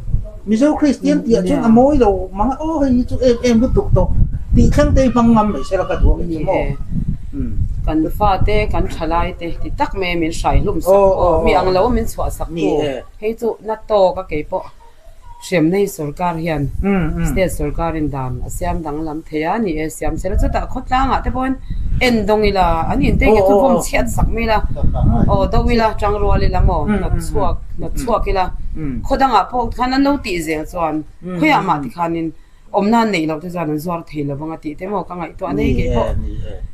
Mizo Kristian tih ah chuan a mawi lo mang a aw hei hi chu em em lutuk tawh tih thleng te hi hmang ngam mai se la ka duh a kei chu maw. Kan fate kan thalai te ti tak mai min hrai hlum sak pawh mi ang lo min chhuah sak tu hei chu na tawk a kei pawh hremna hi sorkar hian state sorkar in dan a siam danglam thei a ni e siam sela chutah khawtlang ah te pawhin en dawng ila an in te nge chu vawm chhiat sak mai ila aw do ila tangrual ila maw hnawt chhuak hnawt chhuak ila khaw dangah pawh khan an lo tih zel chuan khawiah mah tikhanin awmna an neih loh te chuan an zuar thei lo vang a tih te maw ka ngaihtuah nei kei pawh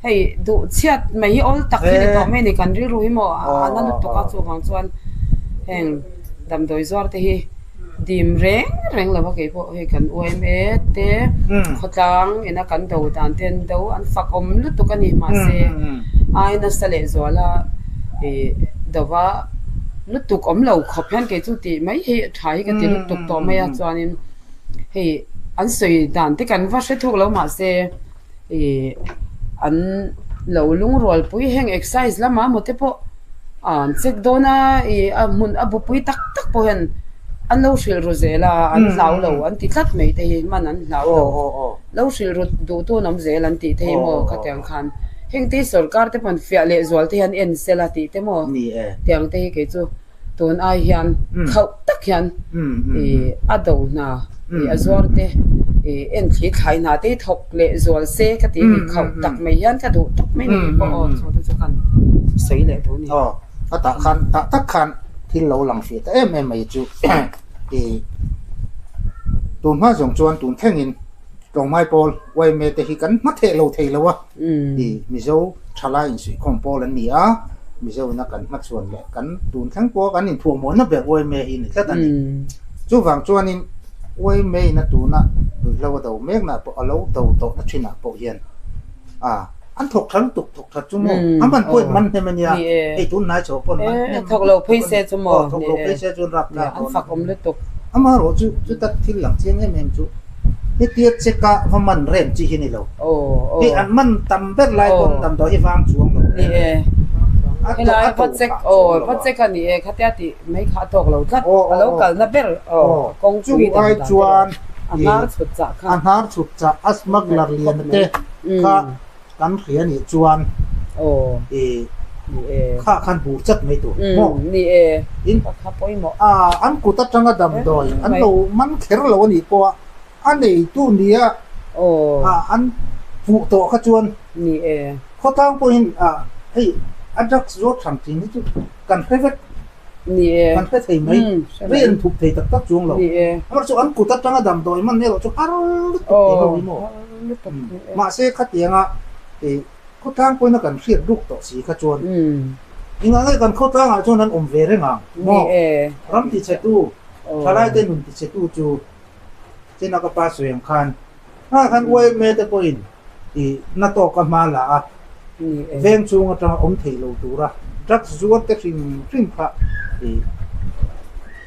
hei duh chhiat mai hi awl tak hi ni tawh mai a ni kan rilru hi maw a na lutuk a chuvang chuan heng damdawi zuar te hi dim reng reng lo a kei pawh hei kan yma te khawtlang ina kan do dan te an do an fak awm lutuk a ni mahse ai nasa leh zuala ih dova lutuk awm lo khawp hian kei chu tih mai hi tha hi ka ti lutuk tawh mai a chuanin. Hei An sawi dan te kan va hre thuk lo mahse ih an lo lungrual pui heng exercise lamah maw te pawh an check dawn a ih a hmun a bupui tak tak pawh hian an lo hrilh ru zel a an hlau lo an ti tlat mai te hi hman an hlau lo lo hrilh ru duh tu an awm zel an tih te hi maw khatiang khan heng te hi sorkar te pawh an fiah leh zual te hian en sela tih te maw tiang te hi kei chu. Tun ai hian khauh tak hian ih a do hna ih a zuar te ih en thli thlai hna te hi thawk leh zual se ka ti a ni khauh tak mai hian ka duh tawp mai ni pawh aw chu te chu kan sawi leh duh a ni. Aw a tah khan tah tak khan thil lo lang fiah ta em em mai chu ih tun hma zawng chuan tun thlengin tlawmngai pawl yma te hi kan hma theh lo thei lo a. Ih Mizo thalai insuihkhawm pawl an ni a, Mizo ina kan hmachhuan leh kan tun thleng pawh kan inthuahmawhna ber yma hi ni tlat a ni. Chuvang chuanin yma ina tuna ruihhlo a do mekna pawh a lo do tawhna thinah pawh hian a an thawk tha lutuk thawk that chu maw a man pawhin man hnem a nia, hei tun hnai chhoh pawhin man hnem thawk lo phei se chu maw thawk lo phei se chuan rap thlak an fak awm lutuk. Amaherawh chu chuta thil lang chiang em em chu. Hetia check a va man rem chi hi ni lo. Hei an man tam ber lai pawn damdawi hi vang chuang lo reng. Ni e. Helai va check aw va check a ni e khatia tih mai kha a tawk lo tlat. A lo kalna ber aw kawngpui dam dan te erawh a hnar chhut chah kha. A hnar chhut chah a smuggler lian te kha kan hria nih chuan i kha khan bur chat mai tur maw? Ni e, In kha pawimawh. A an kut atanga damdawi an lo man kher lo a nih pawh a, a neitu nia a an puh tawh kha chuan Ni e. Khawtlang pawhin a hei a drugs zawt hran thin hi chu kan hre vek. Ni e. Kan hre thei mai. Rei an thup thei tak tak chuang lo. Ni e. Amah chu an kut atanga damdawi man erawh chu har lutuk thei ho hi maw? Mahse khatianga i khawtlang pawhin a kan hriat ruk tawh si kha chuan engah nge kan khawtlangah chuan an awm ve reng ang maw? Ram tichhetu, thalaite nun tichhetu chu chena ka pa sawi ang khan nghah khan yma te pawhin i na tawka hma la a, veng chhung atanga awm thei lo tura drugs zuar te hrim hrim kha i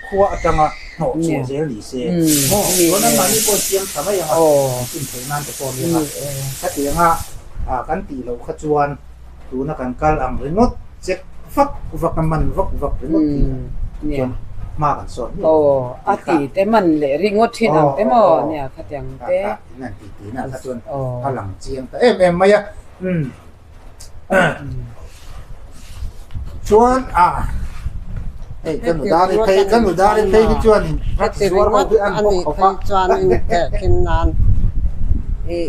khua atanga hnawh chhuah zel ni se maw? Chuan anmahni pawh siam tha mai ang a, an sim theih nan te pawh nia khatianga kan tih loh kha chuan tuna kan kal ang ringawt check vak vak a man vak vak ringawt hi chuan hma kan sawn miah lo. Aw a ti te man leh ringawt thin ang te maw nia khatiang te. In an ti ti na kha chuan a lang chiang ta em em mai a. Chuan a hei ka nu dar i phei ka nu dar i phei hi chuanin zuar ho hi an bawk khawp a. Chuanin tehkhin nan i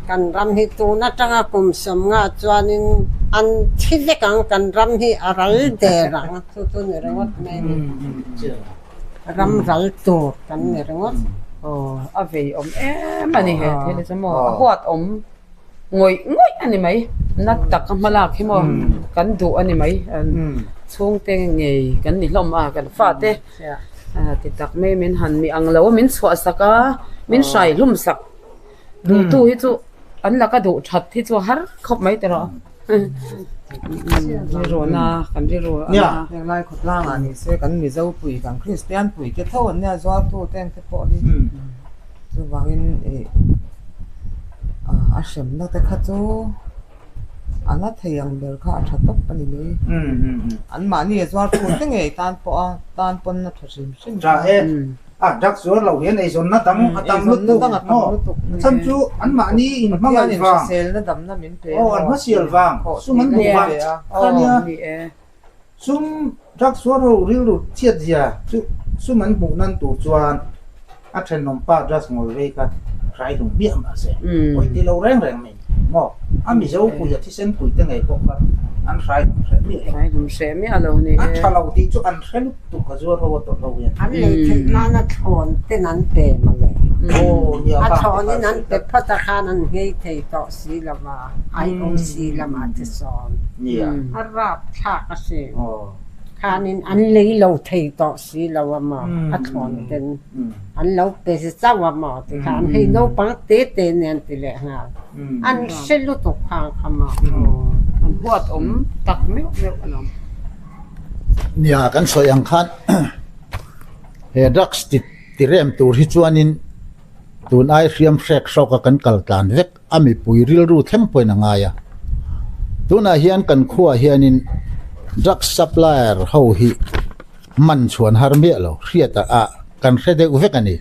kan ram hi tun atanga kum sawmnga chuanin an thi vek ang kan ram hi a ral der ang chu chu ni ringawt mai a ni. Ram ral tur kan ni ringawt. Aw a vei awm em a ni he thil hi chu maw a huat awm ngawih ngawih a ni mai na tak a hma lak hi maw kan duh a ni mai chhungte ngei kan ni hlawm a kan fate ti tak mai min han mi ang lo min chhuah sak a min hrai hlum sak duhtu hi chu an laka duh that hi chu a har khawp mai tawh. Riruahna kan riruahna. Nia, henglai khawtlangah ni se kan Mizo pui kan Kristian pui te tho an nia zuartu te ang te pawh hi chuvangin ih a hremna te kha chu a la thei ang ber kha a tha tawp a ni mai. Anmahni a zuartu te ngei tan pawh a tan pawn a tha hrim hrim. Tha e. A drugs zuar lo hian eizawnna dang a tam lutuk maw? Chhan chu anmahni in hmangaih vang, aw an hmasial vang, sum an hmuh vang kha nia. Sum drugs zuar ho rilru chhiat zia chu sum an hmuh nan tur chuan a thenawm pa drugs ngawl vei kha hrai hlum hmiah mahse pawi ti lo reng reng mai maw? A Mizo pui a thisen pui te ngei pawh kha an hrai hlum hreh miah lo. Hrai hlum hreh miah lo ni e. A tha lo tih chu an hre lutuk. Tuk a zuar ho a tawrh ho hian. An lei theih nana thlawn ten an pe mawle. A thlawnin an pe phawt a khan an nghei thei tawh si lo va, IOC lamah te sawn a rap thlak a sin. Khanin an lei lo thei tawh si lo a maw, a thlawn ten an lo pe chauh a maw ti khan hei naupang te te nen ti leh nghal. An hre lutuk khang kha maw. An huat awm tak meuh meuh alawm. Nia kan sawi ang khan he drugs ti ti rem tur hi chuanin Tun ai hriam hrek hrawk a kan kal tlan vek a mipui rilru thleng pawhin a ngai a. Tunah hian kan khuaah hianin drugs supplier ho hi man chhuan har miah lo hriat a kan hre deuh vek a ni.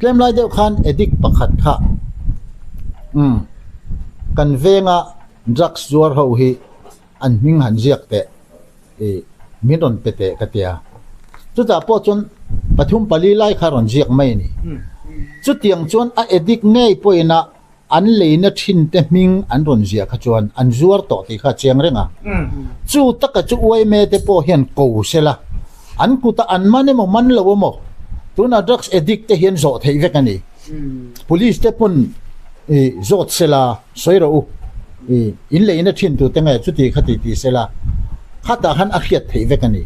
Tlem lai deuh khan addict pakhat kha umm kan venga drugs zuar ho hi an hming han ziak teh ih min rawn pe teh ka tia. Chutah pawh chuan pathum pali lai kha rawn ziak mai a ni. Chutiang chuan a addict ngei pawhin a an leina thin te hming an rawn ziah kha chuan an zuar tawh tih kha a chiang reng a. Chu taka chu uaime te pawh hian ko se la, an kutah an man emaw man lo emaw tunah drugs addict te hian zawh theih vek a ni. Police te pawn ih zawt se la sawi rawh u ih in leina thin tu te nge chuti kha ti ti se la khatah khan a hriat theih vek a ni.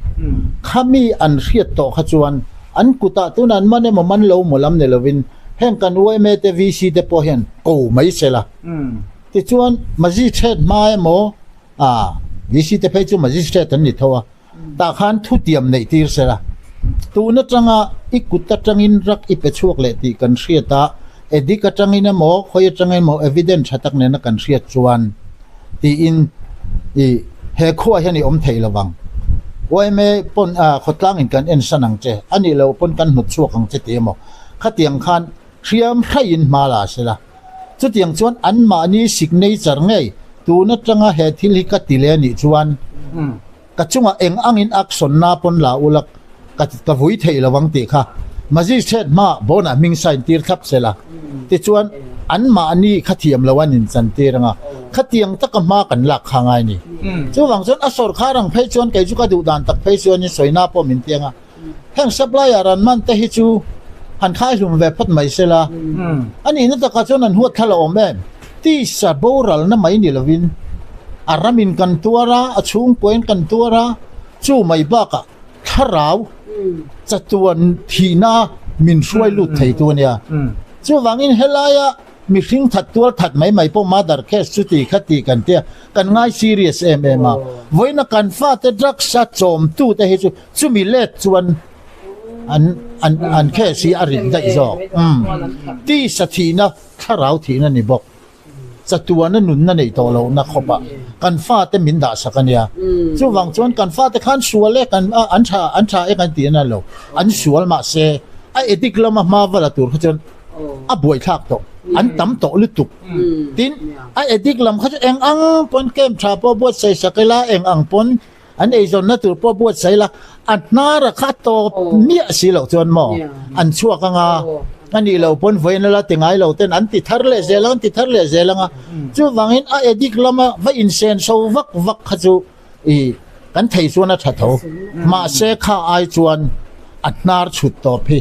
Khami an hriat tawh kha chuan an kutah tunah an man emaw man lo emaw lam ni lovin Heng kan yma te VC te pawh hian ko mai se la. Tichuan Magistrate hma emaw ah VC te phei chu Magistrate an ni tho a, tah khan thutiam neih tir se la. Tun atanga i kut atangin rak i pe chhuak leh tih kan hriat a, edit atangin emaw khawi atang emaw evidence tha tak nena kan hriat chuan tiin i he khuaah hian i awm thei lo vang. Yma pawn ah khawtlangin kan ensan ang che, a nih loh pawn kan hnawt chhuak ang che ti emaw Khatiang khan hriam hraiin hma la se la. Chutiang chuan anmahni signature ngei tun atanga he thil hi ka ti leh anih chuan ka chungah eng angin action na pawn la ula ka ka vui theih lo ang tih kha magistrate hmaah bonah hming sign tir thlap se la. Tichuan anmahni kha thiam lo an inchan tir anga khatiang taka hma kan lak kha ngai ni. Chuvang chuan a sawrkhar ang phei chuan kei chu ka duh dan tak phei chuan in sawina pawh min tiang a. Heng supplier an man te hi chu han khai hlum ve phawt mai se la, a nihna takah chuan an huat thla lo awm em? Tisa boralna mai ni lovin a ramin kan tuar a, a chhungkuain kan tuar a, chu mai bakah thlarau chatuan thihna min hruai lut theitu a nia. Chuvangin helaia Mihring that tual that mai mai pawh murder case chu ti kha ti kan tia kan ngai serious em em a. Vawiina kan fate drugs a chawmtu te hi chu chumi let chuan an an an case hi a rit daih zawk. Umm tisa thihna thlarau thihna ni bawk. Chatuana nunna neih tawh lohna khawpah kan fate min dahsak a nia. Chuvang chuan kan fate khan sual e kan an tha an tha e kan tih a na lo. An sual mahse a addict lama hma va la tur kha chuan a buaithlak tawh an tam tawh lutuk tin a addict lam kha chu eng ang pawn camp tha pawh buatsaih sak ila eng ang pawn an eizawnna tur pawh buatsaih ila a hnara kha a tawp miah si loh chuan maw an chhuak anga a nih loh pawn vawiin la ti ngai lo ten an ti thar leh zel ang an ti thar leh zel anga chuvangin a addict lama va insen so vak vak kha chu i kan thei chuan a tha tho mahse kha ai chuan a hnar chhut tawp hi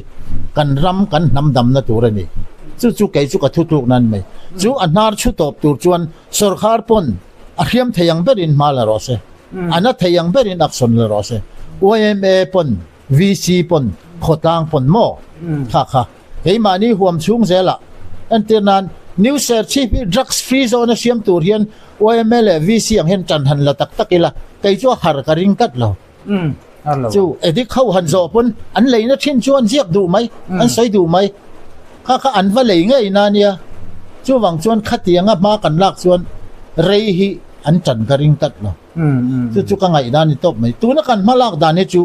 kan ram kan hnam damna tur a ni chu chu kei chu ka thu tluk nan mai chu a hnar chhu tawp tur chuan sawrkhar pawn a hriam thei ang berin hma la rawh se a na thei ang berin action la rawh se yma pawn VC pawn khawtlang pawn maw kha kha Keimahni huam chhung zelah entir nan New Serchhip hi drugs free zone a siam tur hian yma leh VC ang hian tan han la tak tak ila kei chu a har ka ring tlat lo. Chu addict ho han zawh pawn an leina thin chu an ziak duh mai, an sawi duh mai. Kha kha an va lei ngei na nia. Chuvang chuan khatianga hma kan lak chuan rei hi an tan ka ring tlat lo. Chu chu ka ngaihdan ni tawp mai. Tuna kan hma lak dan hi chu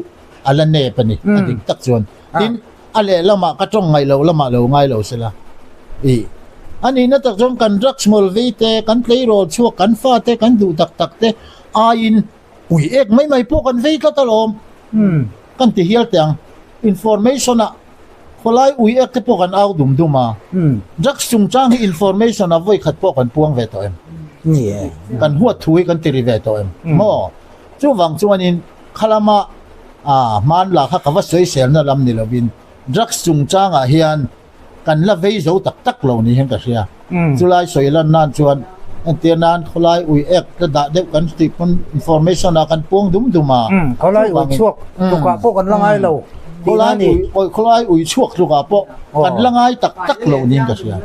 a la nep a ni a dik tak chuan. Tin, a lehlamah ka tawng ngaih loh lamah lo ngai lo sela. Ih, a nihna tak chuan kan drugs ngawl vei te, kan tleirawl chhuak, kan fa te, kan duh tak tak te aiin ui ek mai mai pawh kan vei tlat alawm. Kan ti hial teh ang. Information ah khawlai ui ek te pawh kan au dum dum a. Drugs chungchang hi information ah vawi khat pawh kan puang ve tawh em? Kan huat thu hi kan ti ri ve tawh em? Maw? Chuvang chuanin khalama a hmanla kha ka va sawiselna lam ni lovin drugs chungchangah hian kan la vei zo tak tak lo ni hian ka hria. Chulai sawi lan nan chuan entir nan khawlai ui ek la dah deuh kan tih pawn information ah kan puang dum dum a. Khawlai ui chhuak tlukah pawh kan la ngai lo tihna a ni. Khawlai ui chhuak tlukah pawh kan la ngai tak tak lo niin ka hria.